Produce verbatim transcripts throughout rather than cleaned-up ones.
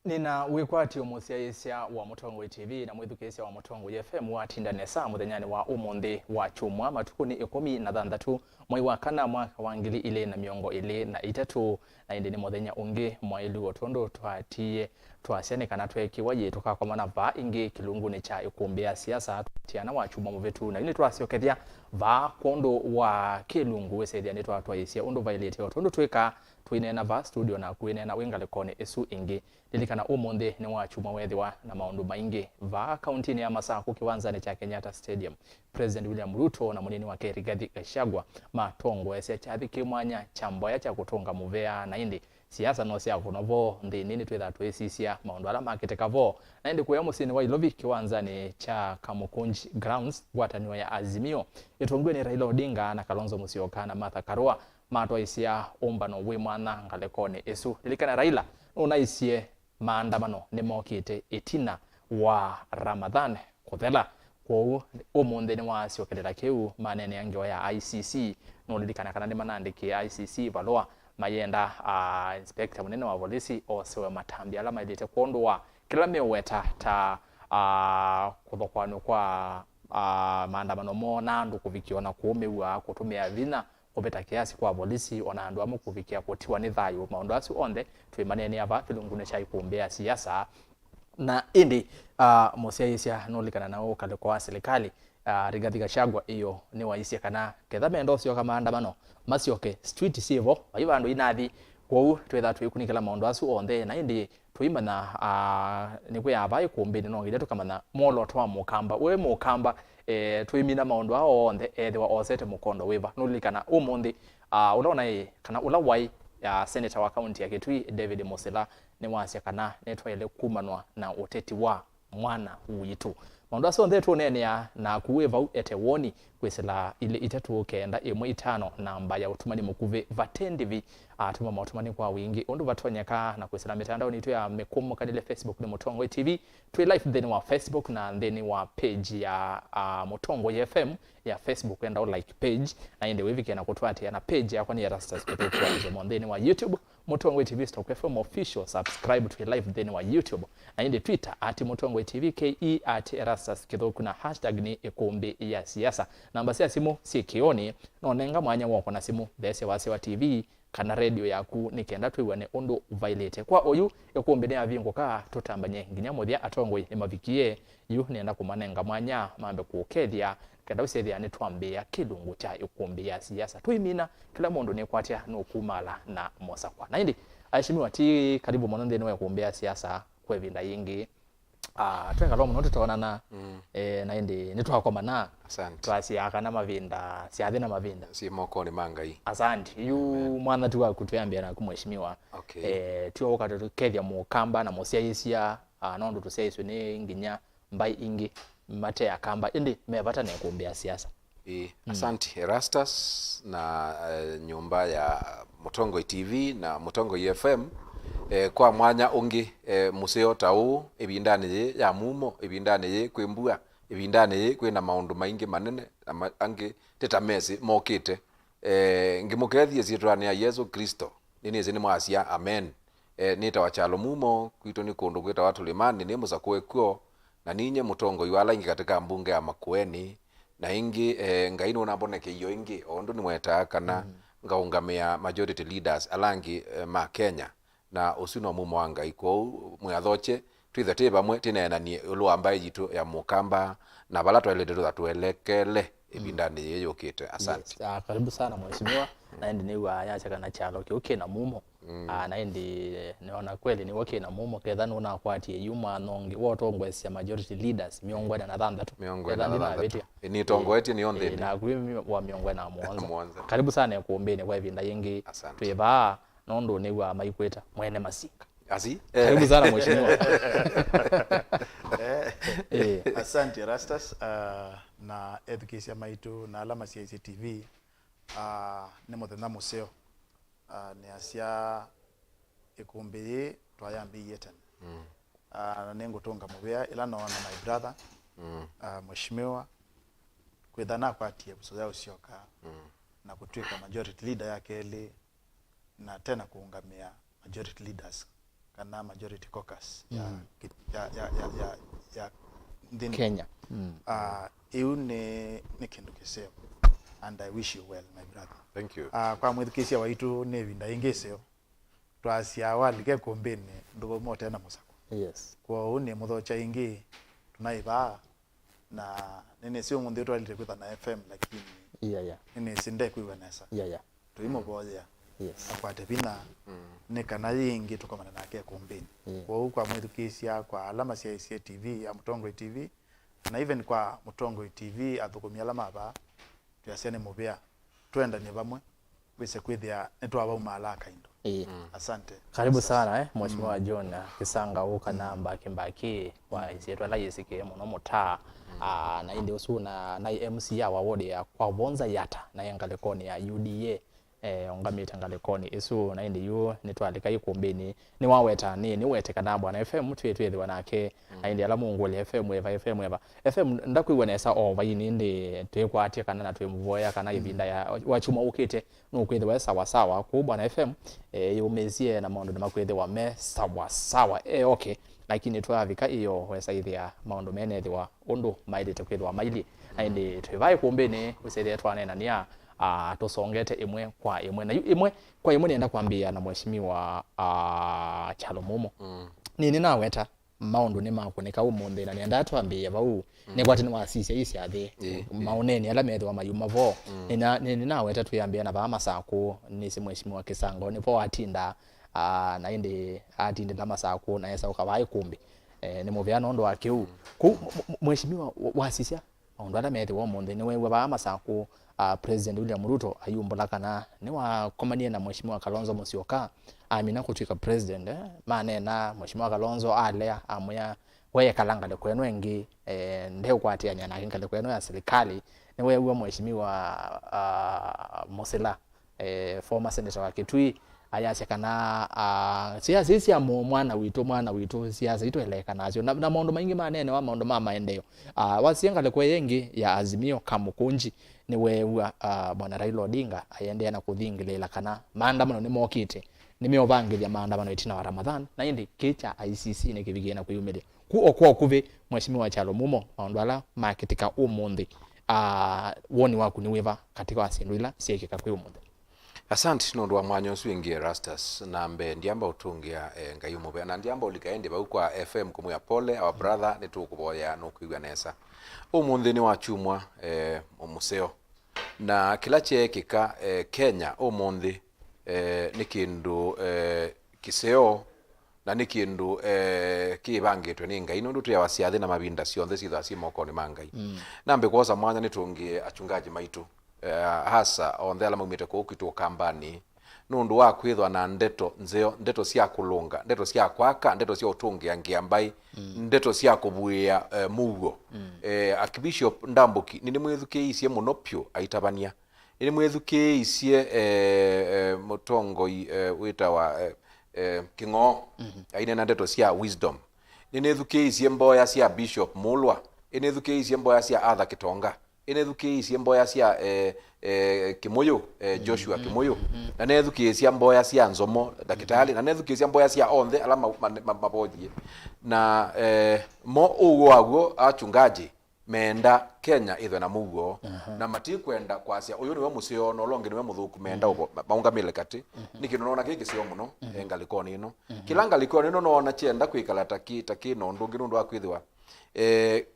Nĩna wĩkwatyo mũsyaĩĩsya wa Mũtongoi T V na mwĩthukĩĩsya wa Mũtongoi F M watinda nesa mũthenyanĩ wa ũmũnthĩ wa kyumwa, matukũnĩ ĩkũmi na thanthatũ mwei wa kana mwaka wa ngili ilĩ na mĩongo ĩlĩ na itatũ, na ĩndĩ nĩ mũthenya ũngĩ mwaĩlu o tondũ twatiie twasya nĩ kana tweekĩwa yĩ tũkakomana vaa ĩngĩ kĩlungunĩ kya ĩkũmbĩ ya siasa twatiana wa kyumwa mũvĩtu, na yu nĩtwasyokethya vaa kwondũ wa kĩlungu wĩsethĩa nĩtwatwaĩĩsye ũndũ vaĩlĩte o tondũ twĩka Tũineena vaa studio naku wĩneena wĩ ngalĩkonĩ ĩsu ĩngĩ. Lilikana ũmũnthĩ nĩ wa kyumwa weethĩwa na maũndũ maingĩ. Vaa kauntinĩ ya Masakũ kĩwanzanĩ kya Kenyatta Stadium, President William Ruto na mũnini wake Rigathi Gachagua matongoesya kyathĩ kĩ mwanya kya mboya kya kũtũnga mũvea, na ĩndĩ siasa no sya kũnwa vo nthĩnĩ. Nĩtwĩthaa tũisisya maũndũ ala makĩtĩka vo, na ĩndĩ kũya mũsyĩnĩ wa Ilovi kĩwanzanĩ kya Kamukunji Grounds, ngwatanĩo ya Azimio ĩtongoew'e nĩ Raila Odinga na Kalonzo Musyoka na Martha Karua matwaisya ũmbano wĩ mwanya ngalĩkonĩ ĩsu. Lilikana Raila nũnaisye maandamano nĩmokĩte ĩtina wa Ramadhan kũthela, kwoou ũmũnthĩ nĩwasyokelela kĩu maneenea ngewa ya I C C. Nũlilikana kana nĩmanandĩkĩe I C C valũa mayenda, ah, inspector mũnene wa volisi oosewe matambya ala maĩlĩte kwondũ wa kĩla meũweta ta, ah, kũthokwanw'a kwa, ah, maandamano moo na andũ kũvikĩa ona kũũmĩw'a, kũtũmĩa vinya kũvĩta kĩasi kwa volisi, ona andũ amwe kũvikĩa kũtiwa nĩ thayũ. Maũndũ asu onthe twĩmaneenea vaa kĩlungunĩ kya ĩkũmbĩ ya siasa. Na ĩndĩ, ah, mũsyaĩĩsya nũlikana na ũkalĩko wa silikalĩ, ah, Rigathi Gachagua ĩyo nĩwaisye kana ketha menda ũsyoka maandamano, masyoke, street syĩ vo, vai vandũ inathi. Kwoou twĩthaa tũikunĩkĩla maũndũ asu onthe, na ĩndĩ tũimanya, ah, nĩkwĩaa vaa ĩkũmbĩnĩ, no nginya tũkamanya mwolooto wa Mũkamba. We Mũkamba, eh, twĩmina maũndũ aa onthe, ethĩwa osete mũkondo wĩva? Nũlilikana ũmũnthĩ, ah, ũla ũnaĩ, kana ũla waĩ, ah, seneta wa kaunti ya Kitui, David Musila, nĩwasya kana nĩtwaĩle kumanwa na ũteti wa mwana witũ. Maũndũ asu onthe tũũneenea naku wĩ vau, ete woni kwĩsĩla ilĩ itatũ kenda ĩmwe itano, namba ya ũtũmani mũkuvĩ vate ndĩvi. Atũma maũtũmani kwa wingĩ ũndũ vatonyeka, na kwĩsĩla mĩtandaonĩ itũ ya mĩkũmũkanĩle, Facebook nĩ Mũtongoi T V. Twĩ live nthĩnĩ wa Facebook na nthĩnĩ wa page ya, ah, Mũtongoi F M ya Facebook, enda ũ like page, na ĩndĩ wĩvike na kũtũatĩĩa na page yakwa nĩ Erastus Kĩthũku wa Nzemo nthĩnĩ wa YouTube. Mũtongoi T V Stock F M Official, subscribe. Twĩ live nthĩnĩ wa YouTube, na ĩndĩ Twitter at Mũtongoi T V K E, at Erastus Kĩthũku, na hashtag nĩ ĩkũmbĩ ya siasa. Namba sya simũ syĩ kĩonĩ, no nenga mwanya wa ũkona simũ, theesya wasya wa T V kana redio yaku, nĩ kenda twĩw'ane ũndũ vaĩlĩte. Kwa oyu, ĩkũmbĩ nĩyavingũka, tũtambany'e nginya mũthya. Atongoi nĩmavikie, yu nĩenda kũmanenga mwanya mambe kũũkethya, kenda ũsyethĩa nĩtwambĩĩa kĩlungu kya ĩkũmbĩ ya siasa. Tũimina, kĩla mũndũ nĩkwatya nũkumaala na mosakwa. Na ĩndĩ, aheshimiwa, ti karibu mũno nthĩnĩ wa ĩkũmbĩ ya siasa kwa ĩvinda yĩngĩ. Ah, twekala mũno tũtonana, mm, eh, na ĩndĩ nĩtwakomana. Asante. Twasyaa kana mavinda, syathĩ na mavinda syĩ mokonĩ ma Ngai. Asante. Yu, amen, mwana tu waku twĩambĩa naku, mheshimiwa. Okay. Eh, tio ũka tũkethya Mũkamba na mũsyaĩĩsya, ah, nondũ tũsyaĩĩswe nĩ nginya mbaĩ ingĩ mate Akamba, ĩndĩ me vata na ĩkũmbĩ ya siasa. Ĩĩ, mm, asante Erastus na, eh, nyũmba ya Mũtongoi T V na Mũtongoi F M, eh, kwa mwanya ũngĩ, eh, mũseo ta ũũ, ĩvindanĩ yĩĩ ya mumo, ĩvindanĩ yĩĩ kwĩ mbua, ĩvindanĩ yĩĩ kwĩ na maũndũ maingĩ manene na ma-, angĩ tĩtamesĩ mokĩte. Eh, ngĩmũkethie syĩtwanĩ ya Yesũ Klĩsto, nĩnĩsĩ nĩmwasya, amen. Eh, nĩtawa Kyalo Mumo, kwitũ nĩ kũndũ kwĩtawa Tũlĩmanĩ, nĩ mũsakũe kw'o, na ninyie mũtongoi wa ala aingĩ katĩ ka mbunge ya Makueni, na ĩngĩ, eh, Ngai nũnambonekeie o ĩngĩ, o ũndũ nĩwetaa kana, mm, ngaũngamĩa majority leaders ala angĩ, eh, ma Kenya, na ũsu no mumo wa Ngai. Kwoou mwĩathokye, twĩthe twĩ vamwe, tĩneenanie ĩũlũ wa mbaĩ yitũ ya Mũkamba na vala twaĩlĩte twĩtha tũelekele ĩvindanĩ yĩĩ yũkĩte. Asante. Yes. Ah, karibu sana mheshimiwa. Na ĩndĩ nĩw'aa yasya kana kyalo kĩu kĩ na mumo. Mm. Ah, na ĩndĩ, eh, nĩona kweli nĩw'o kĩ na mumo, ketha nũnakwatie yu mwana ũngĩ, wotongoesya majority leaders mĩongo ĩna na thanthatũ. Mĩongo ĩna na thanthatũ. Ketha ndinavĩtya. Ĩ, nĩtongoetye nĩ onthe. Eh, ĩndĩ naku wĩ wa mĩongo ĩna na mũonza. Mũonza. Karibu sana ĩkũmbĩnĩ kwa ĩvinda yĩngĩ. Asante. Twĩ vaa nũndũ nĩw'aa maikwĩta mwene masinga. Asi? Karibu sana mheshimiwa. Eh, eh. Asante Erastus, ah, na ethukĩĩsya maitũ na ala masyaĩĩsye T V, ah, nĩ mũthenya mũseo. Ah, nĩasya ĩkũmbĩ yĩĩ twayambĩĩie tene. Mm. Ah, na nĩngũtũnga mũvea ĩla noona my brother, mm, ah, mheshimiwa, kwĩtha nakwatie ĩvuso ya ũsyoka, mm, na kũtw'ĩka majority leader ya kelĩ, na tena kũũngamĩa majority leaders kana majority caucus ya, mm, ki- ya, ya, ya, ya, ya nthĩnĩ. Kenya. Mm. Ah, ĩu nĩ, nĩ kĩndũ kĩseo, and I wish you well, my brother. Thank you. Ah, kwa mwĩthukĩĩsya waitũ, nĩ ĩvinda yĩngĩ ĩseo. Twasya walika ĩkũmbĩnĩ, ndũvauma ũte na mũsako. Yes. Kwoou nĩ mũthokya ĩngĩ, tũnaĩ vaa, na nĩnĩsĩ ũmũnthĩ ũtwaĩlĩte kwĩtha na F M, lakini, yeah, yeah, nĩnĩsĩ ndekwĩw'a nesa. Yeah, yeah. Tũimũvoyea, yes, akwate vinya, mm, nĩ kana yĩngĩ tũkomane nake ĩkũmbĩnĩ. Yeah. Kwoou kwa mwĩthukĩĩsya, kwa ala masyaĩĩsye T V ya Mũtongoi T V, na even kwa Mũtongoi T V athũkũmi ala ma vaa, twĩasya nĩ mũvea, twendane vamwe, wĩse kwĩthĩa nĩtwavaumaala kaindo. Ĩĩ. Mm. Asante. Karibu sana, eh, Mheshimiwa, mm, John, ah, Kisanga, ũka na, mm, mbaki mbaki wa, mm, ĩsyĩtwa ĩla yĩsĩkĩe mũno mũtaa. Mm. Ah, na ĩndĩ ũsu na, na M C A wa ward ya kwa Vonza Yata, na ĩ ngalĩkonĩ ya U D A, eh, ũngamĩte ngalĩkonĩ ĩsu, na ĩndĩ yu nĩtwalika ĩkũmbĩnĩ. Nĩwaweta, nĩ, nĩwete kana Bwana F M twĩ, twĩthĩwa nake, mm, na ĩndĩ ala mũngũlya F M eva, F M eva. F M ndakwĩw'a nesa o vainĩ, ĩndĩ twĩkwatya kana na twĩmũvoya kana, mm, ĩvinda ya, wa kyumwa ũkĩte, nũkwĩthĩwa e sawa sawa. Kũu Bwana F M, eh, yũmĩĩsye na maũndũ nĩmakwĩthĩwa me sawa sawa. E okay, lakini twavika ĩyo wesa ĩthĩa maũndũ menethĩwa ũndũ maĩlĩte kwĩthĩwa mailyĩ. Na ĩndĩ twĩ vaa ĩkũmbĩnĩ, wĩsĩthĩe twaneenanĩa, ah, tũsongete ĩmwe kwa ĩmwe. Na yu ĩmwe kwa ĩmwe nĩenda kwambĩĩa na Mheshimiwa, ah, Kyalo Mumo. Mm. Nĩ, nĩnaweta maũndũ nĩmakũnĩka ũmũnthĩ, na nĩendaa twambĩĩe vau. Mm. Nĩkwatĩ nĩwasisya ĩ syathĩ, ĩ, ĩ, maũneenĩ ala methĩwa mayuma vo. Mm. Nĩna-, nĩ-, nĩnaweta twĩambĩa na vaa Masakũ, nĩsĩ Mheshimiwa Kĩsanga nĩvo atindaa, ah, na ĩndĩ atindĩla Masakũ na esa ũka vaa ĩkũmbĩ. Eh, nĩ mũvea nũndũ wa kĩu. Mm. Kũu, m-, m-, Mheshimiwa, wa-, wasisya maũndũ ala methĩwa ũmũnthĩ, nĩweew'a vaa Masakũ, ah, President William Ruto ayumbũla kana nĩwakomanie na Mheshimiwa Kalonzo Musyoka, amina kũtw'ĩka president, eh, maneena, Mheshimiwa Kalonzo alea, amwĩa, "We ekala ngalĩko ĩno ĩngĩ, eh, ndeũkwatĩanĩa nake ngalĩko ĩno ya silikalĩ." Nĩweew'a Mheshimiwa, ah, Musila, eh, former senator wa Kitui, ayasya kana, ah, siasa ii sya mũ-, mwana witũ, mwana witũ, siasa ii tũeleeka nasyo. Na, na maũndũ maingĩ maneenewa, maũndũ ma maendeeo. Ah, wasie ngalĩko ĩyo ĩngĩ ya Azimio, Kamukunji, nĩweew'a, ah, Bwana Raila Odinga ayĩendeea na kũthingĩlĩĩla kana maandamano nĩmokĩte, nĩmeũvangĩthya maandamano ĩtina wa Ramadhan, na ĩndĩ kĩĩ kya I C C nĩkĩvikie na kwĩyumĩlya. Ku o kwa ũkuvĩ, Mheshimiwa Kyalo Mumo, maũndũ ala makĩtĩka ũmũnthĩ, ah, woni waku nĩ wĩva katĩ wa syĩndũ ila syeekĩka kwĩ ũmũnthĩ? Asante nũndũ wa mwanya ũsu ĩngĩ, Erastus. Na mbee, ndiamba ũtũngĩa, eh, Ngai ũmũvea, na ndiamba ũlika ĩndĩ vau kwa F M kũmwĩa pole, our brother, nĩtũkũvoyea nũkwĩw'a nesa. Ũmũnthĩ nĩ wa kyumwa, eh, mũseo, na kĩla kyeekĩka, eh, Kenya ũmũnthĩ, eh, nĩ kĩndũ, eh, kĩseo, na nĩ kĩndũ, eh, kĩĩvangĩtwe nĩ Ngai, nũndũ twĩawa syathĩ na mavinda syonthe syĩthĩwa syĩ mokonĩ ma Ngai. Mm. Nambe kwosa mwanya nĩtũngĩe achungaji maitũ, eh, hasa onthe ala maumĩte kũu kwitũ Ũkambanĩ, nũndũ wa kwĩthwa na ndeto nzeo, ndeto sya kũlũnga, ndeto sya kwaka, ndeto sya ũtũngĩa ngĩa mbaĩ, mm, ndeto sya kũvuĩa, eh, mũuo. Mm. Eh, Archbishop Ndambuki, nĩnĩmwĩthukĩĩisye mũno vyũ aitavany'a. Nĩnĩmwĩthukĩĩisye, eh, eh, mũtongoi, eh, wĩtawa, eh, eh, Kĩng'oo, mhm, aineena ndeto sya wisdom. Nĩnĩthukĩĩisye mboya sya Bishop Mulwa. Nĩnĩthukĩĩisye mboya sya Arthur Kĩtonga. Nĩnĩthukĩĩisye mboya sya, eh, eh, Kĩmũyũ, eh, Joshua, mhm, Kĩmũyũ. Mhm. Na nethukĩĩsya mboya sya Nzomo, ndakĩtalĩ. Mhm. Na nethukĩĩsya mboya sya onthe ala ma-, ma-, ma-, mavoyie. Na, eh, mo ũw'o waw'o achungaji meenda Kenya ĩthwe na mũuo, aha, na matikwenda kwasya, "Ũyũ nĩwe mũseo, na ũla ũngĩ nĩwe mũthũku," meenda, mhm, ũvo, ma-, maũngamĩle katĩ. Mhm. Nĩ kĩndũ noona kĩ kĩseo mũno, mhm, eh, ngalĩkonĩ ĩno. Mhm. Kĩla ngalĩkonĩ ĩno noona kyenda kwĩkala ta kĩ, ta kĩ na ũndũ ũngĩ nũndũ wa kwĩthĩwa, eh,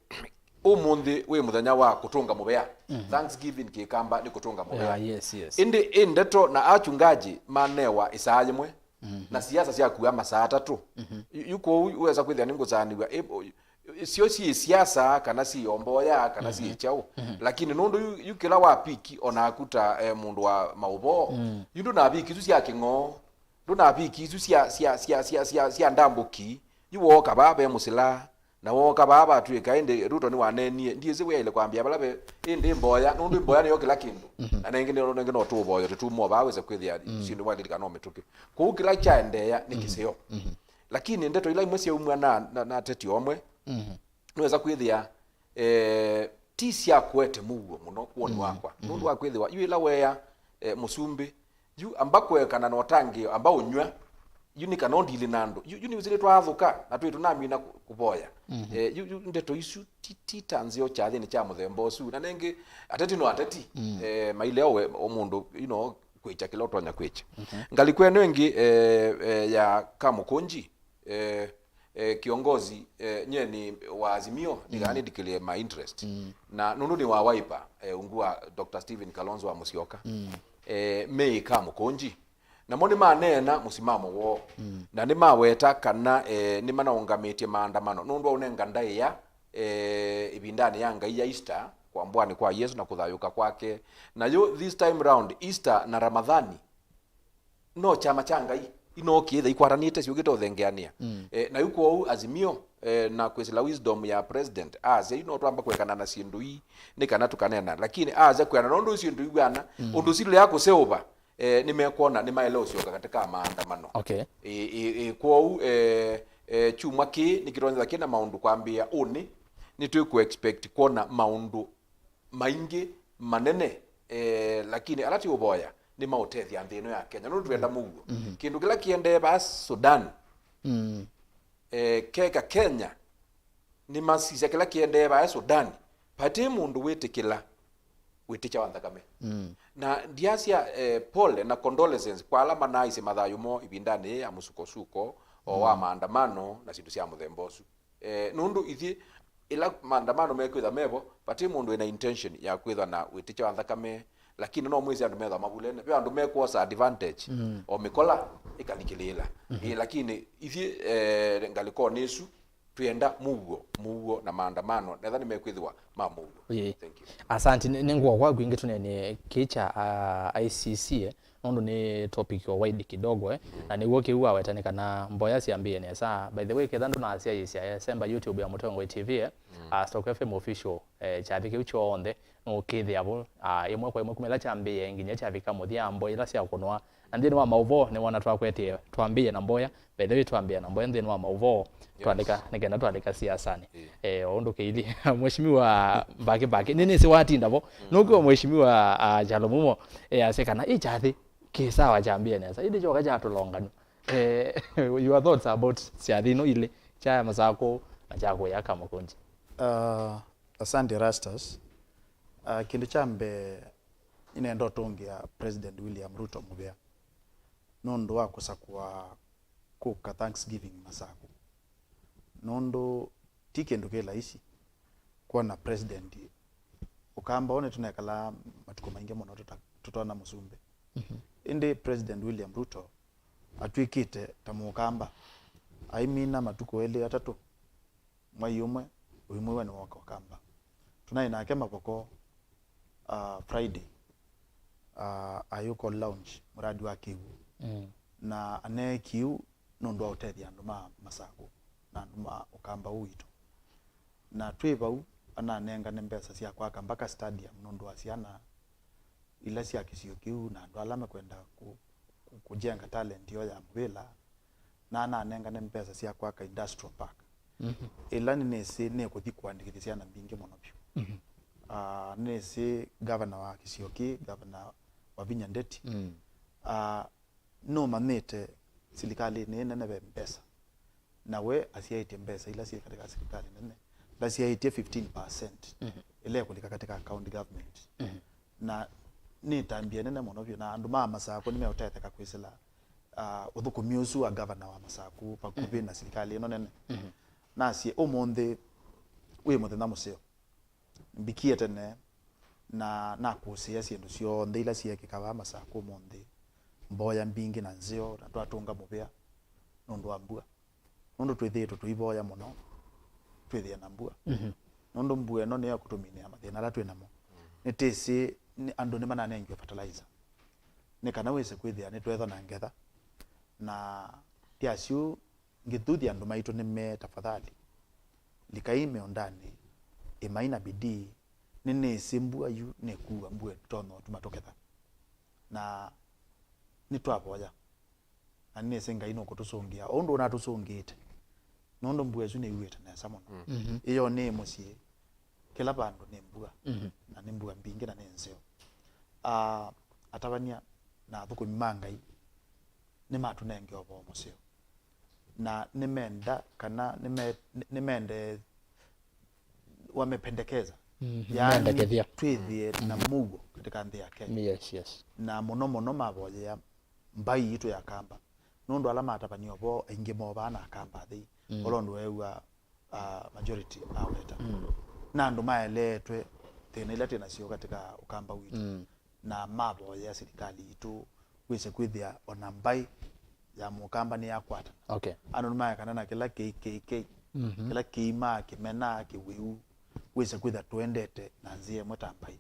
ũmũnthĩ wĩ mũthenya wa kũtũnga mũvea. Mhm. Thanksgiving Kĩkamba nĩ kũtũnga mũvea. Yeah, yes, yes. Ĩndĩ ĩ ndeto na achungaji manewa ĩsaa yĩmwe, mhm, na siasa syakua masaa atatũ. Mhm. Yu, yu kwoou wesa kwĩthĩa nĩngũsaanĩw'a, ĩ, o, syo syĩ siasa kana syĩ o mboya kana, mhm, syĩ kyaũ. Mhm. Lakini nũndũ yu, yu kĩla wapiki o naku ta, eh, mũndũ wa maũvoo, mm, yu ndũnapiki isu sya Kĩng'oo, ndũnapiki isu sya, sya, sya, sya, sya, sya Ndambũki, yu wooka vaa ve mũsila, na wooka vaa vatw'ĩka, ĩndĩ Ruto nĩwaneenie, ndyĩsĩ wĩaĩle kwambĩa vala ve, ĩndĩ mboya, nũndũ mboya nĩyo kĩla kĩndũ. Mhm. Na nengĩ nĩ, nengĩ no tũũvoyo tũtumo vaa wĩse kwĩthĩa, mm, syĩndũ wailĩlika no mĩtũkĩ. Kwoou kĩla kyaendeea nĩ, mhm, kĩseo. Mhm. Lakini ndeto ila imwe syaumw'a na, na, na ateti omwe, mhm, nĩwesa kwĩthĩa, eh, ti sya kũete mũuo mũno kwoni, mm, wakwa. Mhm. Nũndũ wa kwĩthĩwa, yu ĩla weea, eh, mũsumbĩ, yu amba kũekana na ũtangĩĩo, amba ũnyw'a, Yu nĩ kana ũndili na andũ. Yu, yu nĩ ũsĩ nĩtwaathũka, na twĩ tũnamina kũ-, kũvoya. Mhm. Eh, yu, yu ndeto isu ti, ti ta nzeo kyathĩnĩ kya mũthemba ũsu. Na nengĩ, ateti no ateti. Mm. Eh, maileo we, o mũndũ, you know, kwĩkya kĩla ũtonya kwĩkya. Mhm. Ngalĩko ĩno ĩngĩ, eh, eh, ya Kamũkũnji, eh, eh, kiongozi, eh, nyeni wa Azimio, nĩ kana nĩndikĩlĩe my interest. Mm. Na nũndũ nĩ wa Wiper, eh, ungu wa Doctor Stephen Kalonzo wa Musyoka. Mm. Eh, me Kamũkũnji. Namo nĩmaneena mũsimamo woo, mm, na nĩmaweta kana, eh, nĩmanaũngamĩtye maandamano nũndũ wa ũnenga ndaĩa, eh, ĩvindanĩ ya Ngai ya Easter, kwambũanĩ kwa Yesũ na kũthayũũka kwake. Na yu this time round, Easter na Ramathani no kyama kya Ngai inookĩĩtha ikwatanĩte syũkĩte ũthengeanĩa. Mm. Eh, na yu kwoou Azimio, eh, na kwĩsĩla wisdom ya president, asya yu no twamba kwekana na syĩndũ ii nĩ kana tũkaneena, lakini asya kwĩana nũndũ syĩndũ iw'ana, mm, ũndũ silea kũseũva, eh, nĩmekwona nĩmaĩle ũsyoka katika maandamano. Okay. Ĩ, ĩ, ĩ, kwoou, eh, eh, kyumwa kĩĩ nĩkĩtonyetha kĩna maũndũ kwambĩĩa ũnĩ, nĩtwĩkũ expect kwona maũndũ maingĩ manene, eh, lakini ala tũũvoya nĩmaũtethya nthĩ ĩno ya Kenya nũndũ twenda mũuo. Mhm. Kĩndũ kĩla kĩendee vaa Sudan, mm, eh, keka Kenya nĩmasisya kĩla kĩendee vaa Sudan, vati mũndũ wĩtĩkĩla wĩtĩkya wa nthakame. Mm. Na ndiasya, eh, pole na condolences kwa ala manaaisye mathayũ moo ĩvindanĩ yĩĩ ya mũsukosuko o wa, mm, maandamano na syĩndũ sya mũthemba ũsu. Eh, nũndũ ithyĩ, ĩla maandamano mekwĩtha mevo, vati mũndũ wĩna intention ya kwĩthwa na wĩtĩkya wa nthakame, lakini no mwĩsĩ andũ methwa mavulene. Ve andũ mekwosa advantage, mm, o mĩkola ĩkalikĩlĩĩla. Mhm. Ĩ, lakini ithyĩ, eh, ngalĩkonĩ ĩsu, twĩenda mũuo, mũuo na maandamano, netha nĩmekwĩthĩwa ma mũuo. Ĩĩ. Thank you. Asante, nĩ, nĩ ngũa kwaku ĩngĩ tũneenee kĩĩ kya, ah, I C C, eh, nũndũ nĩ topic o wide kidogo, eh, na nĩw'o kĩu waweta nĩ kana mboya syambĩĩe nesa. By the way, ketha ndũnasyaĩĩsya, eh, semba YouTube ya Mũtongoi T V, eh, mm, ah, Stock F M Official, eh, kyathĩ kĩu kyonthe, nũkĩthĩa vo, ah, ĩmwe kwa ĩmwe kuma ĩla kyambĩĩe nginya kyavika mũthya, mboya ila syakũnwa. Na nthĩnĩ wa maũvoo, nĩwona twakwetie, twambĩĩe na mboya, by the way, twambĩĩa na mboya nthĩnĩ wa maũvoo, yes, twalika, nĩ kenda twalika siasanĩ. Ĩĩ. Eh, o ũndũ kĩithi, Mheshimiwa Mbaki Mbaki, nĩ nĩsĩ watinda vo. Mm. Nũkwĩwa Mheshimiwa, ah, Kyalo Mumo, eh, asya kana ĩ kyathĩ kĩ sawa kyambĩĩe nesa. Ĩndĩ kyoka kyatũlonganw'a. Eh, your thoughts about syathĩ ino ilĩ, kya Masakũ na kya kũya Kamũkũnji? Ah, asante Rastas. Ah, kĩndũ kya mbee, nĩnenda ũtũngĩa President William Ruto mũvea nũndũ wa kũsakũa kũka Thanksgiving Masakũ, nũndũ ti kĩndũ kĩ laisi kwona president ũkamba ũũ. Nĩtũnekalaa matukũ maingĩ mũno tũta-, tũtona mũsumbĩ. Mhm. Ĩndĩ President William Ruto atw'ĩkĩte ta mũkamba, aimina matukũ elĩ atatũ, mwai ũmwe ũimwĩw'a nĩwoka ũkamba. Tũnaĩ nake Mavoko, ah, Friday, ah, ayũka launch mũradi wa kĩw'ũ. Mm. Na anee kĩw'ũ nũndũ wa ũtethya andũ ma Masakũ na andũ ma ũkamba ũũ witũ. Na twĩ vau, ananengane mbesa sya kwaka mbaka stadium nũndũ wa syana ila sya kĩsio kĩu na andũ ala mekwenda kũ-, kũ-, kũjenga talent yoo ya mũvĩla, na ananengane mbesa sya kwaka industrial park. Mhm. Ĩla nĩnĩsĩ nĩkũthi kũandĩkĩthya syana mbingĩ mũno vyũ. Mhm. Ah, nĩnĩsĩ gavana wa kĩsio kĩĩ, Gavana Wavinya Ndeti, mm, ah, nũmanyĩte silikalĩnĩ ĩĩ nene ve mbesa, na we asyaĩtye mbesa ila syĩ katika silikalĩ nene, ndasyaĩtye fifteen percent, mhm, ĩla ĩkũlika katika county government. Mhm. Na nĩ ĩtambya nene mũno vyũ, na andũ ma Masakũ nĩmeũtetheka kwĩsĩla, ah, ũthũkũmi ũsu wa gavana wa Masakũ vakuvĩ, mhm, na silikalĩ ĩno nene. Mhm. Nasye ũmũnthĩ wĩ mũthenya mũseo. Mbikie tene na nakũsĩĩa syĩndũ syonthe ila syĩekĩka vaa Masakũ ũmũnthĩ, mboya mbingĩ na nzeo, na twatũnga mũvea nũndũ wa mbua. Nũndũ twĩthĩĩtwe tũivoya mũno twĩthĩe na mbua. Mhm. Nũndũ mbua ĩno nĩyo ĩkũtũminĩa mathĩna ala twĩ namo. Nĩtĩsĩ nĩ, andũ nĩmananengiwe fertilizer nĩ kana wĩse kwĩthĩa nĩtwetha na ngetha, na ti asyũ ngĩthuthya andũ maitũ nĩme, tafadhali, likai mĩũndanĩ, ĩmai na bidii. Nĩnĩsĩ mbua yu nĩkuua, mbua ĩtonya ũtuma tũketha. Na nĩtwavoya. Na nĩnĩsĩ Ngai nũkũtũsũngĩa o ũndũ ũnatũsũngĩĩte. Nũndũ mbua ĩsu nĩyuĩte nesa mũno. Mm. Mhm. Ĩyo nĩ mũsyĩ. Kĩla vandũ nĩ mbua. Mhm. Na nĩ mbua mbingĩ na nĩ nzeo. Ah, atavany'a na athũkũmi ma Ngai, nĩmatũnenge ũvoo mũseo. Na nĩmenda kana nĩme-, nĩ-, nĩmende, wamependekeza. Mhm. Yaani, Mendekethya. Twĩthĩe na mũuo katika nthĩ ya Kenya. Yes, yes. Na mũno mũno mavoyea mbaĩ yitũ ya Kamba. Nũndũ ala matavany'a ũvoo aingĩ movaa na Akamba athei. Mm. Ũla ũndũ weew'a, uh, majority aweta. Mm. Na andũ maeleetwe thĩna ila twĩ nasyo katika Ũkamba witũ. Mm. Na mavoyea silikalĩ yitũ wĩse kwĩthĩa ona mbaĩ ya Mũkamba nĩyakwatana. Okay. Andũ nĩmaekana na kĩla K K K, Mhm. kĩla kĩimaa, kĩmenaa, kĩwĩu, wĩse kwĩthĩa tũendete na nzĩa ĩmwe ta mbaĩ.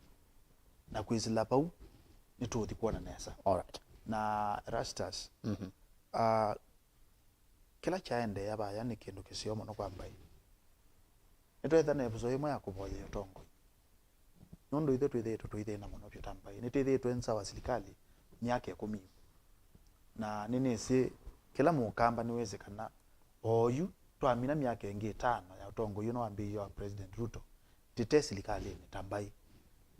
Na kwĩsĩla vau, nĩtũũthi kwona nesa. All right. Na Erastus, Mhm. ah, kĩla kyaendeea vaya nĩ kĩndũ kĩseo mũno kwa mbaĩ. Nĩtwetha na ĩvuso yĩmwe ya kũvoyea ũtongoi. Nũndũ ithyĩ twĩthĩĩtwe tũithĩna mũno vyũ ta mbaĩ. Nĩtwĩthĩĩtwe nza wa silikalĩ myaka ĩkũmi. Na nĩnĩsĩ kĩla Mũkamba nĩwĩsĩ kana oyu twamina myaka ĩngĩ ĩtano ya ũtongoi ũno wambĩĩie wa President Ruto, tĩte silikalĩnĩ ta mbaĩ.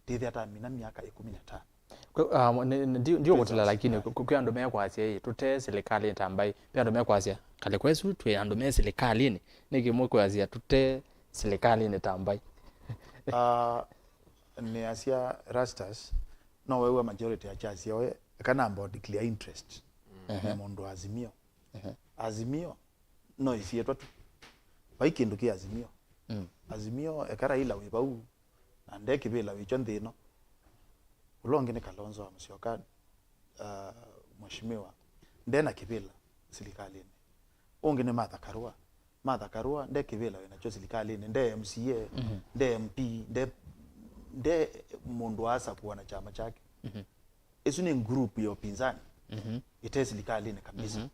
Tĩthĩa twamina myaka ĩkũmi na ĩtano. Kwe- ah, ni- ni- ndi- ndiũkũtila, Twĩsĩ lakini silikalĩ. Kwe- kwĩ andũ mekwasya ĩ, tũte silikalĩnĩ ta mbaĩ. Ve andũ mekwasya, kalĩ kwesu twĩ andũ me silikalĩnĩ, nĩkĩ mũkwasya tũte silikalĩnĩ ta mbaĩ? Ah, nĩ asya Erastus, no wewe majority ya chasi yawe kana ambao declare interest Ehe. nĩ mũndũ wa Azimio. Ehe. Azimio no isietwa tu. Vai kĩndũ kĩ Azimio. Mm. Azimio eka Raila wĩ vau, na nde kĩvĩla wĩkyo nthĩ ĩno. Ũla ũngĩ nĩ Kalonzo wa Musyoka, uh, mheshimiwa, nde na kĩvĩla silikalĩnĩ. Ũngĩ nĩ Martha Karua. Martha Karua nde kĩvĩla wĩnakyo silikalĩnĩ, nde M C A, Mhm. nde M P, nde, nde mũndũ aasa kuwa na kyama kyake. Mhm. Ĩsu nĩ group ya ũpinzani, Mhm. ĩte silikalĩnĩ kabisa. Mhm.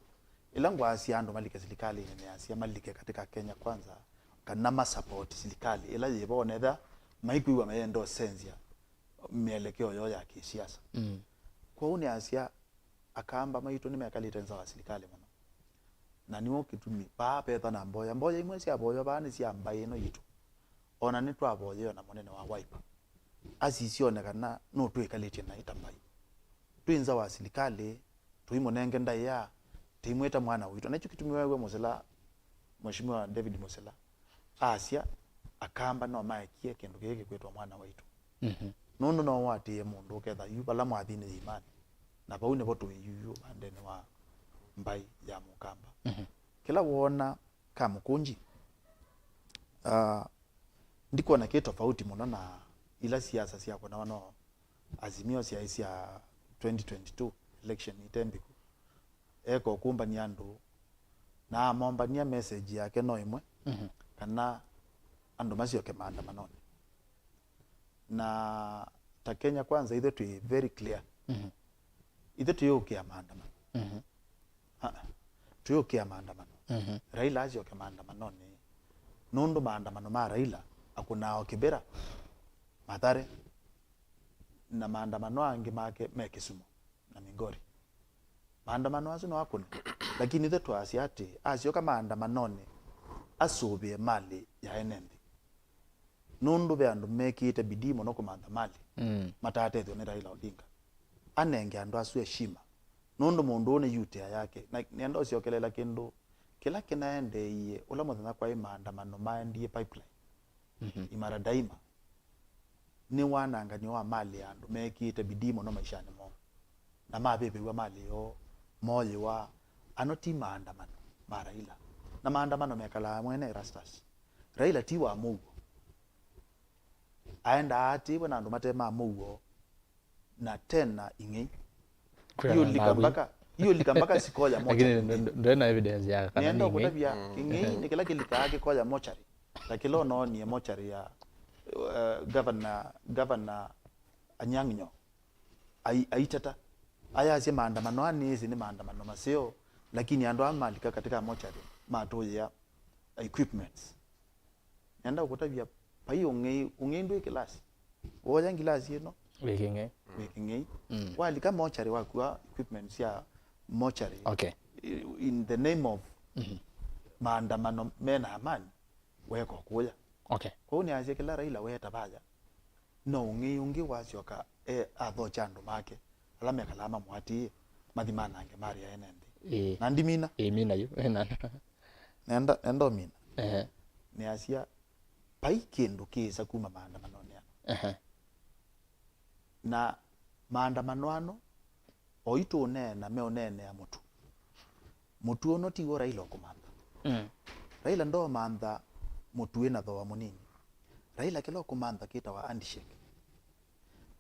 Ĩla ngwasya andũ malike silikalĩnĩ, nĩasya malike katika Kenya Kwanza, kana ma support silikalĩ ĩla yĩvo, onetha maikwĩw'a mayenda ũsenzya mĩelekeo yoo ya kĩsiasa. Mm. Kwoou nĩasya, Akamba maitũ nĩmekalĩte nza wa silikalĩ mũno. Na nĩw'o kĩtumi vaa vetha na mboya. Mboya imwe syavoywa vaa nĩ sya mbaĩ ĩno yitũ. O na nĩtwavoyeo na mũnene wa Wiper, asisyone kana nũtwĩkalĩtye naĩ ta mbaĩ. Twĩ nza wa silikalĩ, tũimũnenge ndaĩa, tũimwĩta mwana witũ. Nakyo kĩtumi weew'a Mũsila, Mheshimiwa David Mũsila, asya, Akamba no maekie kĩndũ kĩĩ kĩkwĩtwa mwana waitũ. Mhm. Nũndũ no ũatĩĩe mũndũ ũketha yu vala mwathi nĩ yĩimanĩ. Na vau nĩvo tũĩ yuyu vandene wa mbaĩ ya Mũkamba. Mhm. Kĩla woona Kamũkũnji, ah, ndikwona kĩ tofauti mũno na ila siasa syakonawa no Azimio syaĩ sya twenty twenty-two election ite mbĩku. Eka ũkũmbany'a andũ, na amombany'a message yake no ĩmwe, Mhm. kana andũ masyoke maandamanonĩ. Na ta Kenya Kwanza, ithe twĩ very clear. Mhm. Ithe twĩũkĩa maandamano. Mhm. Ah, ah. Twĩũkĩa maandamano. Mhm. Raila asyoke maandamanonĩ. Nũndũ maandamano ma Raila akũnaa o Kibera, Mathare, na maandamano angĩ make me Kisumu na Migori. Maandamano asu no akũne, lakini ithe twasya atĩ asyoka maandamanonĩ, asũvĩe malĩ ya ene nthĩ. Nũndũ ve andũ mekĩĩte bidii mũno kũmantha malĩ, Mm. matatethw'a nĩ Raila Odinga. Anenge andũ asu heshima. Nũndũ mũndũ ũũ nĩ yutea yake. Na nĩenda ũsyokelela kĩndũ kĩla kĩnaendeeie ũla mũthenya kwaĩ maandamano maendie Pipeline. Mhm. Imara Daima. Nĩ wananganio wa malĩ ya andũ mekĩĩte bidii mũno maishanĩ moo. Na mavĩvĩw'a malĩ yoo, moyĩwa, ano ti maandamano ma Raila. Na maandamano mekalaa mwene Erastus. Raila ti wa mũuo. Aendaa aatĩĩwe na andũ mate ma mũuo, na tena ing'ei. Kwĩana Iũlika naku. Mpaka, iũlika mpaka sikoya Lakini mochari. ndo- ndo- ndena evidence ya kana Nĩenda nĩ ing'ei. Ũkũtavya, kĩng'ei nĩ kĩla kĩlikaa kĩkoya mochari. Na kĩla ũnoonie mochari ya, uh, governor, governor Anyang' Nyong'o. Ai-, aiteta. Ayasya maandamano aa nĩĩsĩ nĩ maandamano maseo, lakini andũ aa malika katika mochari matũyĩa equipments. Nenda ũkũtavya, vai ũng'ei, ũng'ei ndwĩ kĩlasi. Woya ngilasi ĩno, Wĩ kĩng'ei. wĩ kĩng'ei. Mm. Walika mochari wakua equipment sya mochari. Okay. In the name of Mhm. maandamano mena amani, weka kũya. Okay. Kwoou nĩasya kĩla Raila weta vaya, no ũng'ei ũngĩ wasyoka e athokya andũ make ala mekalaa mamũatĩĩe, mathi manange malĩ ya ene nthĩ. Ĩĩ. Na ndimina. Ĩĩ, mina yu. Na, na. Nenda, nenda ũmina. Ehe. Nĩasya, vai kĩndũ kĩĩsa kuma maandamanonĩ ano. Ehe. Na maandamano ano, o itũũneena meũneenea mũtu. Mũtu ũno ti w'o Raila ũkũmantha. Mm. Raila ndoomantha mũtu wĩna thooa mũnini. Raila kĩla ũkũmantha kĩtawa handshake.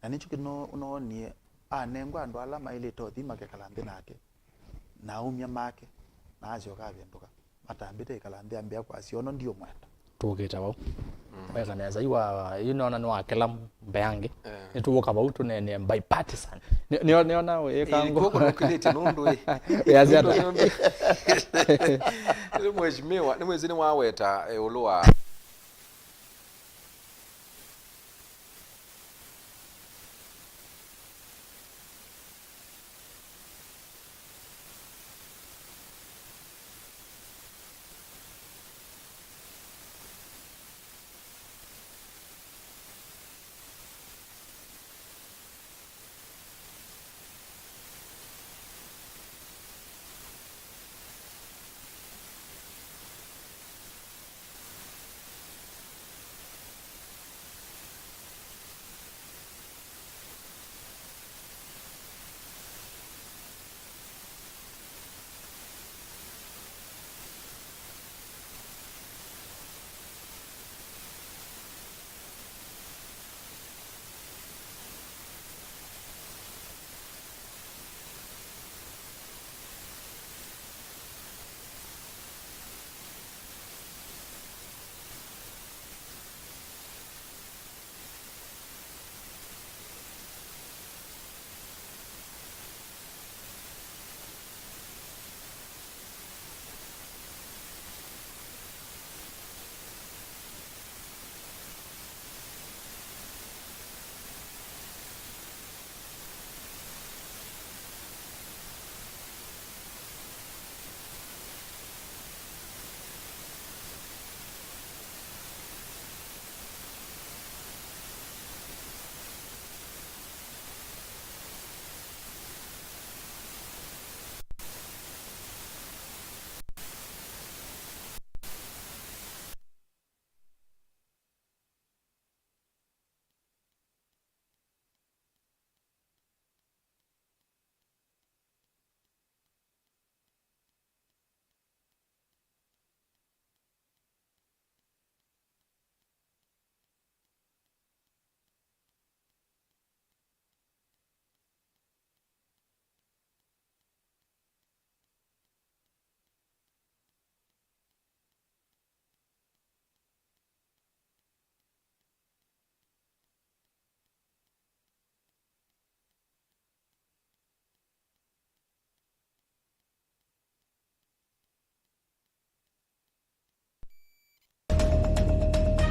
Na nĩkyo kĩno ũnoonie anengwa andũ ala maĩlĩte ũthi makekala nthĩ nake, na aumya make, na asyoka avĩndũka. Matambĩte ĩkala nthĩ ambĩa kwasya, "Ono ndiũmwenda." Tũkĩte vau. Mm. Weka nesa, yu wa, yu nĩona nĩ wakĩla mbeange. Eh. Nĩtũũka vau tũneenea bipartisan. Nĩ-, nĩo-, nĩona wĩka. Ĩĩ, ngo- nĩkuo kũnũkĩlĩtye nũndũ ĩ. Wĩasya ata? Nũndũ nĩ mheshimiwa, nĩ mwĩsĩ nĩwaweta, eh, ĩũlũ wa